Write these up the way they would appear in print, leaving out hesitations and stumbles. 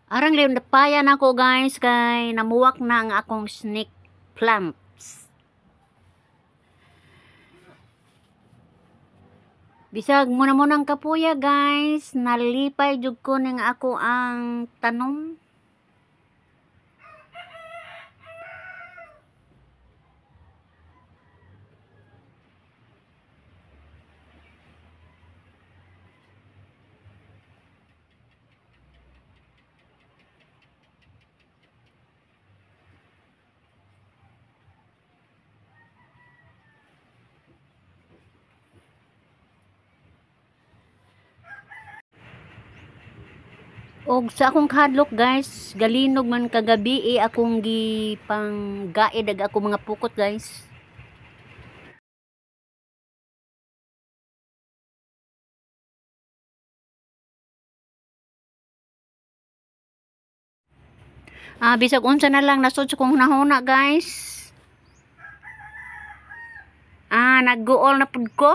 Arang liw napaya na ko guys kay namuwak na ang akong snake plants. Bisag muna munang kapuya guys, nalipay jud ko ning ako ang tanom. Og sa akong kahadlok guys, galinog man kagabi akong gipanggaid ag ako mga pukot guys. Bisag unsa na lang nasud sa kong hunahuna guys. Nagguol na pud ko.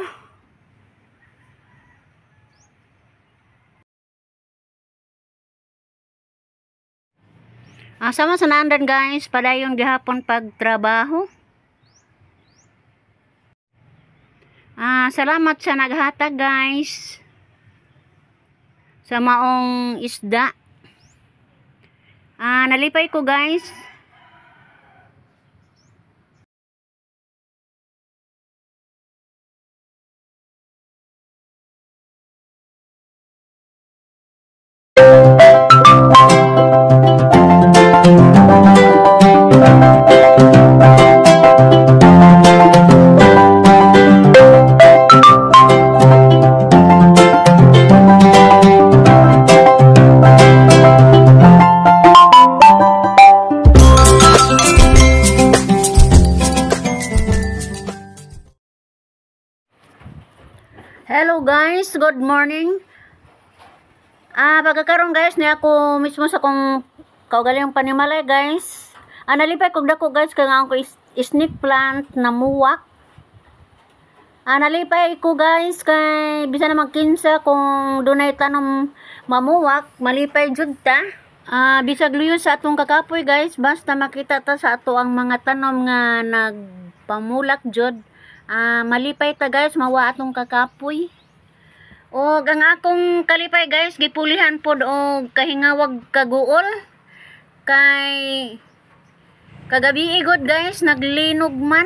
Sama sa naandan guys, padayon gihapon pagtrabaho. Salamat sa naghatag guys. Sa maong isda. Nalipay ko guys. Hello guys, good morning. Pagkakaroon guys, niya ako mismo sa kong kaugalingong panimalay guys. Nalipay kog dako guys kay nga ako snake plant na muwak. Nalipay ko guys kay bisan naman kinsa kung dunay tanom mamuwak, malipay jud ta. Bisag luyo sa atong kakapoy guys, basta makita ta sa ato ang mga tanom nga nagpamulak jud. Malipay ta guys, mawa atong kakapoy. Og ang akong kalipay guys, gipulihan pod og kahingawag kaguol. Kay kagabi igod guys, naglinog man.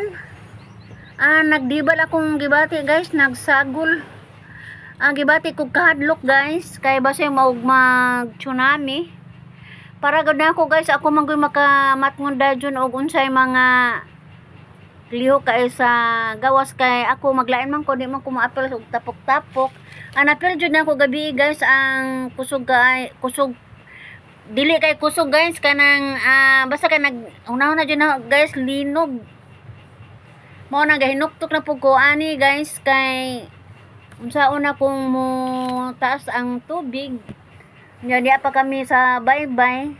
Nagdibal akong gibati guys, nagsagol. Gibati kog kahadlok guys, kay basay maug mag tsunami. Para gud na ako guys, ako man gyud makamatngon dajon og unsay mga lihok kay sa gawas kay ako maglain man ko, di man ko maapil og tapok-tapok. Anapil jud na ako gabi guys ang kusog kay kusog dili kay kusog guys kanang basta kay nag una-una jud na guys linog. Mao na gahinuktok na pud ko ani guys kay unsaon na kung mo taas ang tubig. Nya diya pa kami sa baybay.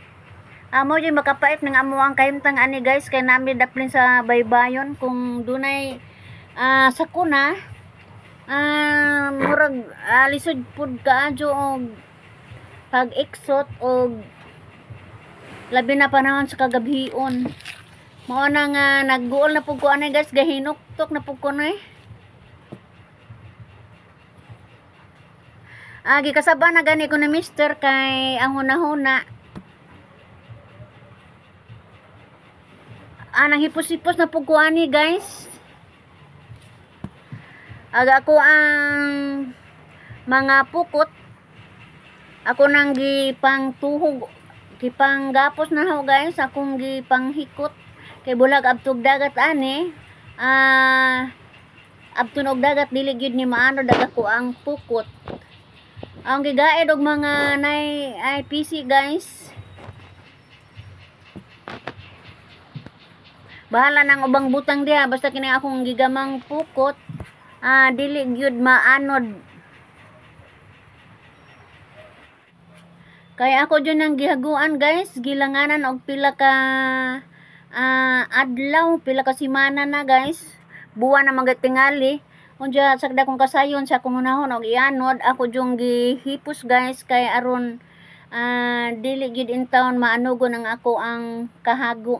Amo jud makapait ng amo ang kahimtang ani guys kay nami daplin sa baybayon kung dunay sakuna murag lisod pud kaadyo og pag-exot og labi na panahon sa kagabhion. Mao na nga nagguol na pud ko ani guys, gahinuktok na pud ko ni. Gikasaba na gani ko ni mister kay ang hunahuna. Nang hipos-hipos na pud ko ani guys. Aga ako ang mga pukot. Ako nang gipangtuhog, gipanggapos na ho guys, akong gipanghikot kay bulag abtog dagat ani. Abtun og dagat dili gyud ni maano dag ako ang pukot. Ang gigaid og mga nay ay PC guys. Bahala nang ubang butang diha basta kini akong gigamang pukot dili gyud maanod. Kaya ako jud nang gihaguan guys, gilanganan og pila ka adlaw, pila ka semana na guys. Buwan na magatingali. Unya sagda kong kasayon sa akong hunahon og ianod, ako jung gihipos guys kay aron Dili gyud in town maanugon ang ako ang kahago.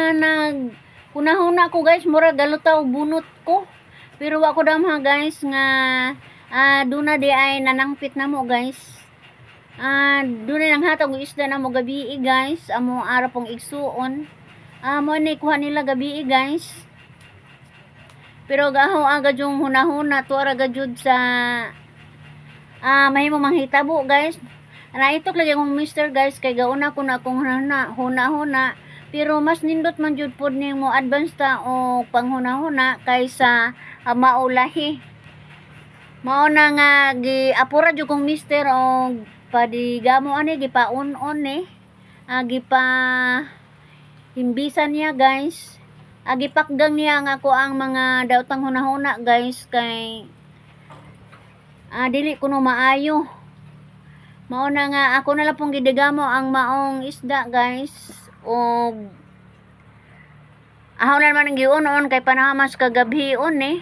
Nag hunahuna ko guys, mura galutaw bunot ko. Pero wa ko damha guys nga duna di ay nanangpit na mo guys. Duna nang hatag og isda na mo gabi guys, amo ara pong igsuon. Mo ni kuha nila gabi guys. Pero gaho agad yung hunahuna tuara gajud sa mahimo manghitabo guys. Naitok lagi akong mister guys kay gauna ko na akong huna-huna. Pero mas nindot man jud pod nimo advance ta o panghuna-huna kaysa maulahi. Mao na nga giapura jud kong mister og padigamo ani gipaun-on ni. Gipa himbisan niya guys. Gipakgang niya ang ako ang mga daotang hunahuna guys kay dili kuno maayo. Mao na nga ako na lang pong gidigamo ang maong isda guys. Og ahaw na naman ang giun-on kay panahamas kagabhion eh.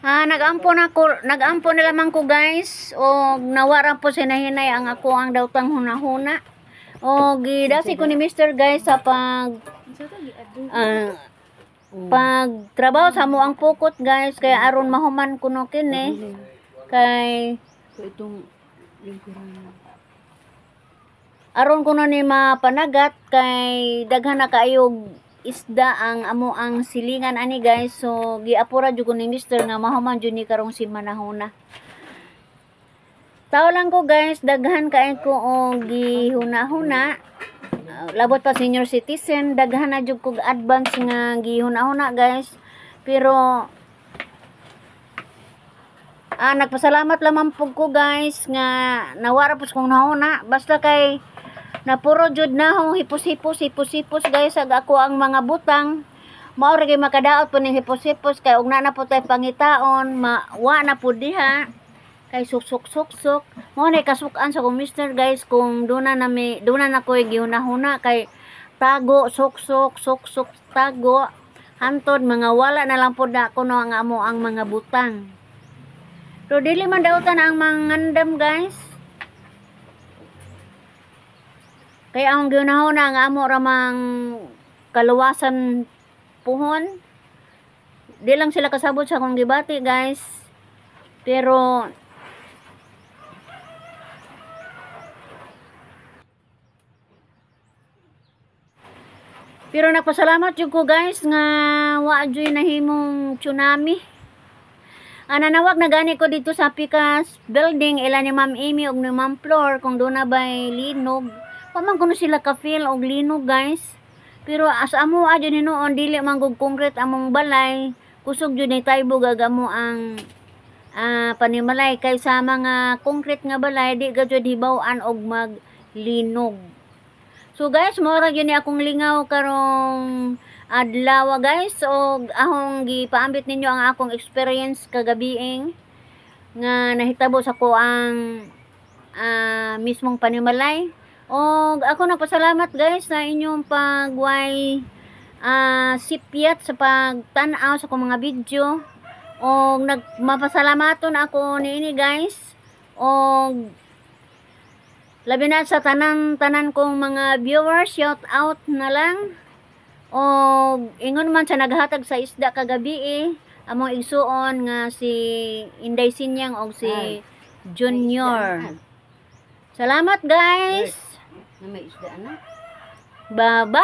Nagampo na lamang ko guys og nawara po sinahinay ang ako ang daotang hunahuna. Og gidasi ko ni Mr. guys sa pag pagtrabaho sa mo ang pukot guys kay aron mahuman kuno kini. Kay itong lingkuran aron kuno ni mapanagat kay daghan na kaayog isda ang amo ang silingan ani guys. So giapura jud ko ni Mister nga mahuman jud ni karong si manahuna. Tao lang ko guys, daghan kay ko og gihuna-huna. Labot pa senior citizen, daghan na jud kog advance nga gihuna-huna guys. Pero nagpasalamat lamang pug ko guys nga nawara pud kong nahuna. Basta kay napuro jud na hong hipos-hipos hipos-hipos guys ag ako ang mga butang. Mao ra gyud makadaot po ning hipos-hipos kay ug na po tay pangitaon, wa na pud diha kay suksok-suksok. Mao na kasukan sa kong mister guys kung duna na mi duna na koy gihuna-huna kay tago suksok suksok tago hantod mga wala na lang pud na kuno ang amo ang mga butang. Pero dili man dautan ang mangandam guys. Kaya ang ginahon ang amo ramang kaluwasan puhon. Di lang sila kasabot sa akong gibati guys. Pero nagpasalamat jud ko guys nga wa juy nahimong tsunami. Nanawag na gani ko dito sa Pikas building ila ni Ma'am Amy og ni Ma'am Flor kung doon na ba'y linog. Wa man kuno sila ka-feel og linog guys. Pero as amo adyo hinuon dili man gud concrete among balay. Kusog jud ni taybog ag amo ang panimalay kay sa mga concrete nga balay di ga jud hibaw-an og maglinog. So guys, mao ra gyud ni akong lingaw karong adlaw guys og ahong gipaambit ninyo ang akong experience kagabiing nga nahitabo sa ko ang mismong panimalay. Og ako nagpasalamat guys sa inyong pagway sipyat sa pagtan-aw sa akong mga video. Og nagmapasalamaton ako niini guys. Og labi na sa tanan-tanan kong mga viewers, shout out na lang. Og ingon man sa naghatag sa isda kagabi among igsuon nga si Inday Sinyang og si Junior. Salamat guys. May isda na. Bye-bye.